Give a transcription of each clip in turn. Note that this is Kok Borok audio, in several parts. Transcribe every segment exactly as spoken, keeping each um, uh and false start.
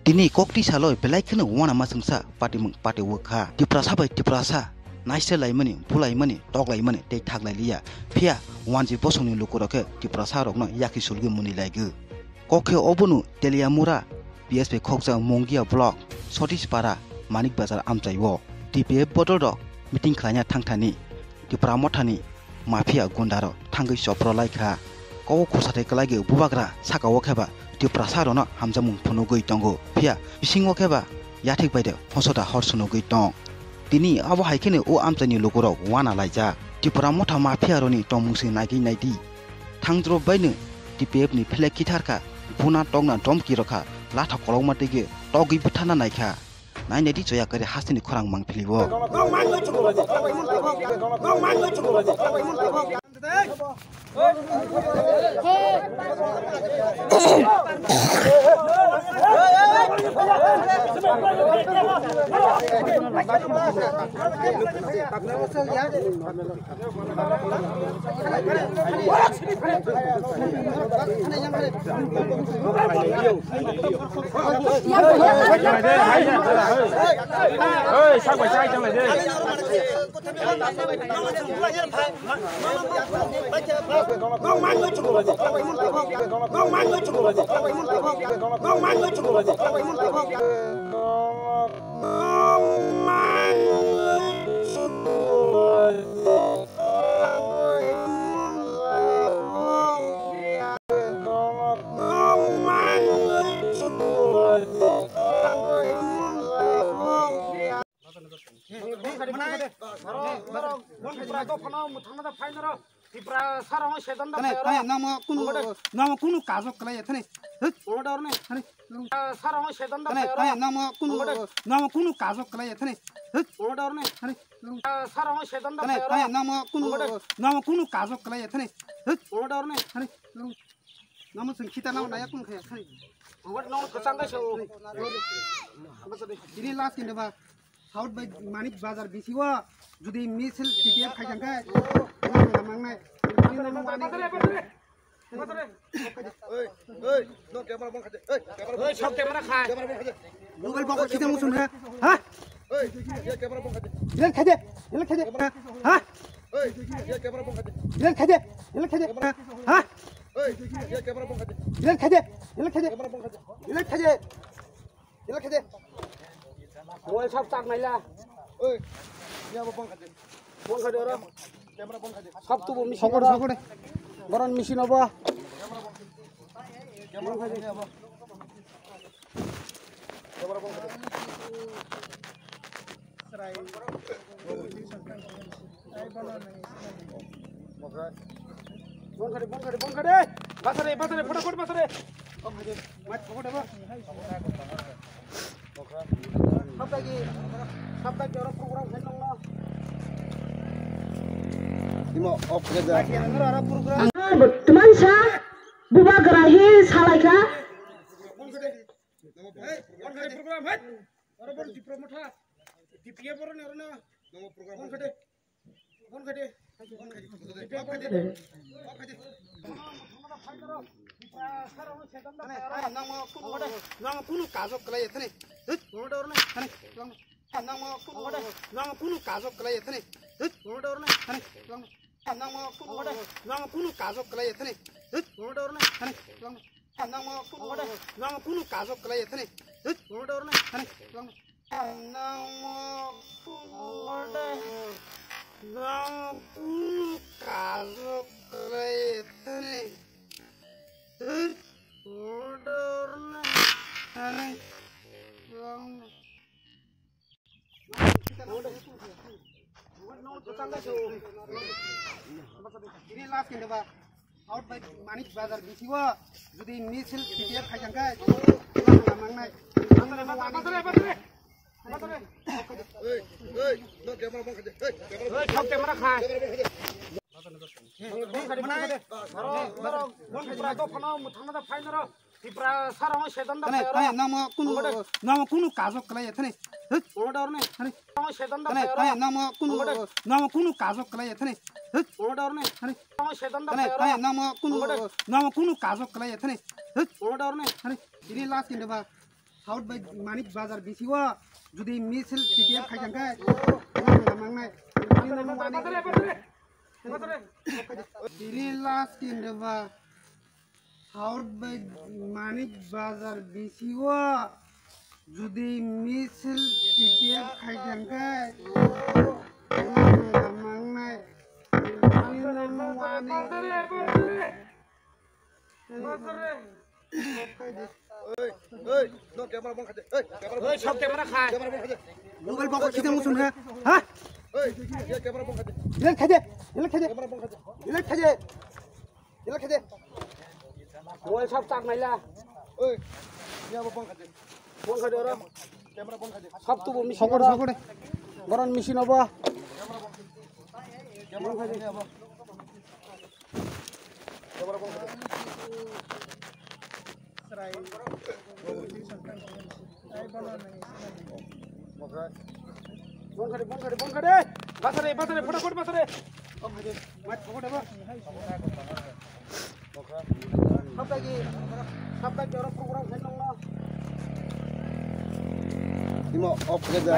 Tini kokti saloi belai kheno uanama chwngsa patimung pati wkha. Tiprasa bai Tiprasa naisle laimani, bulaimani, toklaimani tei thaklailiya. Phiya wanjwi bosongni lukurok khe Tiprasa rokno yakhi sulgwi mwnwi laigwi. Kok khe obono Teliamura, P S P khokjak Mongia block, Sotispara, Manik Bazar amchaio. T P F bodol rok meeting khlaina thangthani Tipra mothani mafia gunda rok thangwi chopro laikha. Kok khusathai kwlaigwi bubagra saka o kheba Tiprasa rokno hamjakmung phunugwi tongo. Phiya bisingo kheba yathik bai de hosota hor sunugwi tong. Tini abo hai kheno o amchaini lukurok uana laijak. Tipra motha mafia rokni tongmung se naigwi naidi. Thangdrop baino T P F ni phlek khitharkha, buna tokna domki rokha, latha kolokma tege togwi butharna naikha. Nai naidi choya kari hasteni khorang mang philibo. Tipra sara hong sedan da. Tane, phai oro. Tane, namo kunu, namo kunu kajo kwlai ya, tane. Hit. Oro da oro ne. Tane. Sara hong sedan da. Tane, phai oro. Tane, namo kunu, namo kunu kajo kwlai ya, tane. Hit. Oro da oro ne. Tane. Sara hong sedan da. Tane, phai oro. Tane, namo kunu, namo kunu kajo kwlai ya, tane. Hit. Oro da oro ne. Tane. Namo sung kita namo naya kunu khaya, tane. Oro namo kachang kai sao. Ini last kinda ba. South bai Manik Bazar bisingo jodi misil T P F khai jang khe, mangnai. Oi, oi, no camera bon khaje. Oi, camera bon. Oi, sob camera khai. Camera bon khaje. Mobile bon khaje mo sun ha. Ha? Oi, ye camera bon khaje. Len khaje. Len khaje. Ha? Oi, ye camera bon khaje. Len khaje. Len khaje. Ha? Oi, ye camera bon khaje. Len khaje. Len khaje. Camera bon khaje. Len khaje. Ila khaje. Mobile sab tak naila. Oi. Ni abo bon khaje. Bon khaje oro. Camera bon khaje. Sab tubu machine. Sokore, oro. Sokore. Boron machine obo. Camera bon khaje. Camera bon khaje. Bon khaje, bon khaje, bon khaje. Basare, basare, photo, photo, basare. Mat photo ba. Sabda ki, sabda ki oro program khai tonglo. Imo off khe da. Oro program. Teman sa, bubagra hi salaikha. Bon khaje. Hey, bon khaje program, hey. Oro bon Tipra motha. T P F oro ne oro na. Bon khaje. Bon khaje. Bon khaje. Bon khaje. Nang kunu, nang kunu kajo kwlai thani. Hit. Nang kunu, nang kunu kajo kwlai thani. Hit. Nang kunu, nang kunu kajo kwlai thani. Hit. Nang kunu, nang kunu kajo kwlai thani. Hit. Nang kunu, nang kunu kajo kwlai thani. Hit. Ini last kene ba. Out by Manik Bazar bisingo jodi misil P D F khai jang khe, mangnai. Ei, ei, no camera bon khaje. Ei, camera bon khaje. Ei, camera bon khaje. Tipra dophano mwthangna da phainaro. Tipra sara hwn sedan da phainaro. Tane, tane, namo kunu, namo kunu kajo kwlai ya, tane. Hit. Tane, tane, namo kunu, namo kunu kajo kwlai ya, tane. Hit. Tane, tane, namo kunu, namo kunu kajo kwlai ya, tane. Hit. Tane, ini last kene ba. South bai Manik Bazar bisingo jodi misil T T F khai khe, mangnai. Tini last tin reba South bai Manik Bazar bisingo jodi misil T T F khai khe, mangnai. Tini last tin reba. Oi, oi, no camera bon khaje. Oi, camera bon. Oi, sab camera khai. Camera bon khaje. Mobile bon khite musun kha. Ha? Oi, ye camera bon khaje. Ilai khaje. Ilai khaje. Camera bon khaje. Ilai khaje. Ilai khaje. Mobile sab tak naila. Oi, ye bo bon khaje. Bon khaje oro. Camera bon khaje. Sab tu bo machine. Sokore, sokore. Boron machine obo. Camera bon khaje. Bon khaje, bon khaje, bon khaje. Basare, basare, fotofot basare. Mat fotofot ba. Sabda ki, sabda ki oro program khe nongno. Imo off khe da.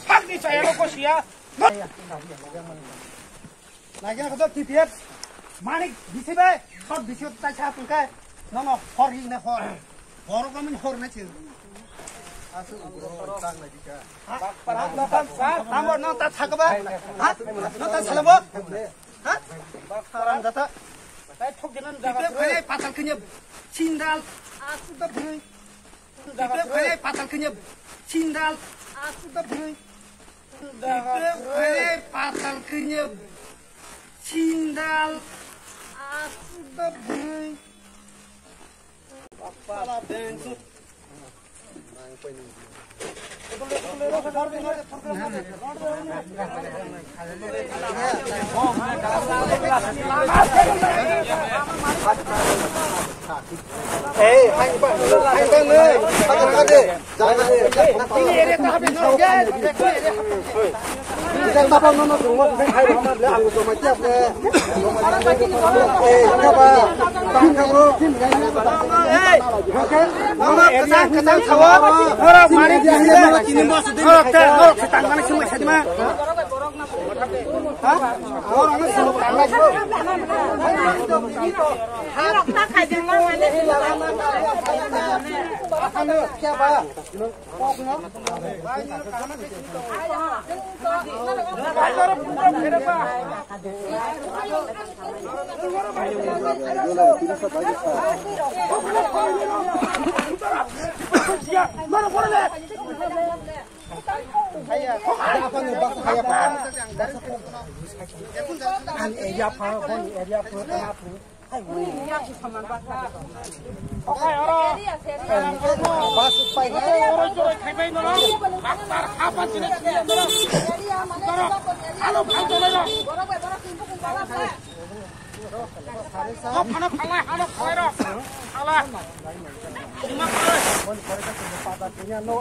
Sakni chaya no kosiya. Lagi ako to T P F. Manik bisi bai, sot bisi tai sa tungkai. Nono hor hi ne hor. Hor ko min hor ne chil. Asu ugro tang lagi ka. Tamo no ta thakba. Ha? No ta salabo. Ha? Param data. Ai thok dinan jaga. Patal kinya. Sindal. Asu da bhai. Patal kinya. Sindal. Asu da bhai. Patal kinya. Sindal. Asu da bhai. Ani area pa, ani area pa. Okai oro. Bas pai. Oro joro khaibai no. Daktar hapan sini sini no. Alo phanto no. Hap hano khalai hano khalai ro. Khala. Ima khalai. Ang ke ba pada punya no,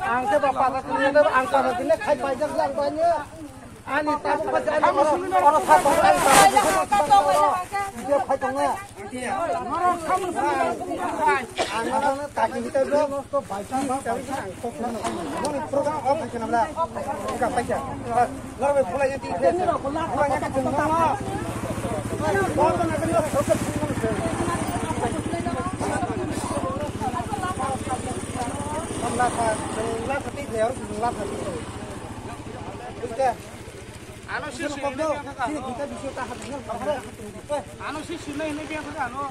ang ke ba pada punya no, ang pada punya khai pai jak jak banyak. Ani tabuk pa jani oro, oro sa tong, ani tabuk pa jani oro. Dia phai tong na. Ang na na taki kita do, to bai ki ta wi ang kok na. Mo ni program off ke na bla. Ka pai ja. Nor be phulai ya ti ke. Phulai ya ka jeng na. Mo to na ka ni so ka. Lamla kha, lamla kha ti ne oro lamla kha ti. Ano si si ne kya kha? Ano si si ne kya kha ano?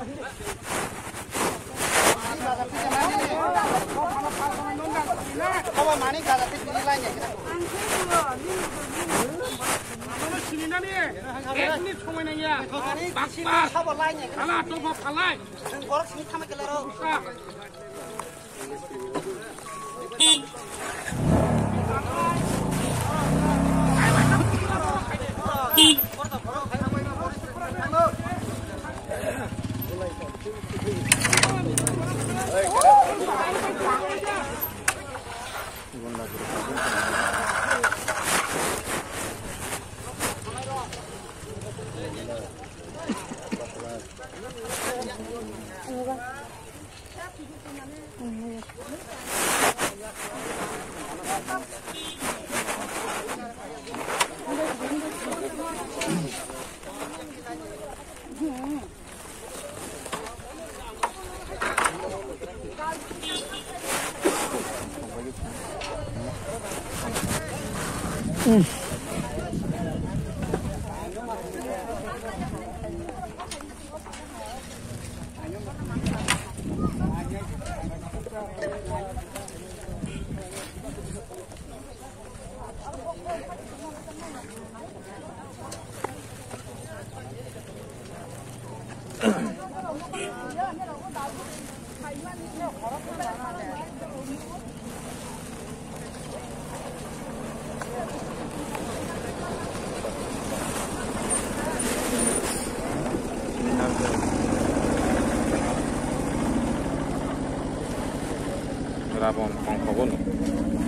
Rabon kongkhogo no,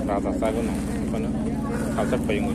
raja sago no, kono salsa payung.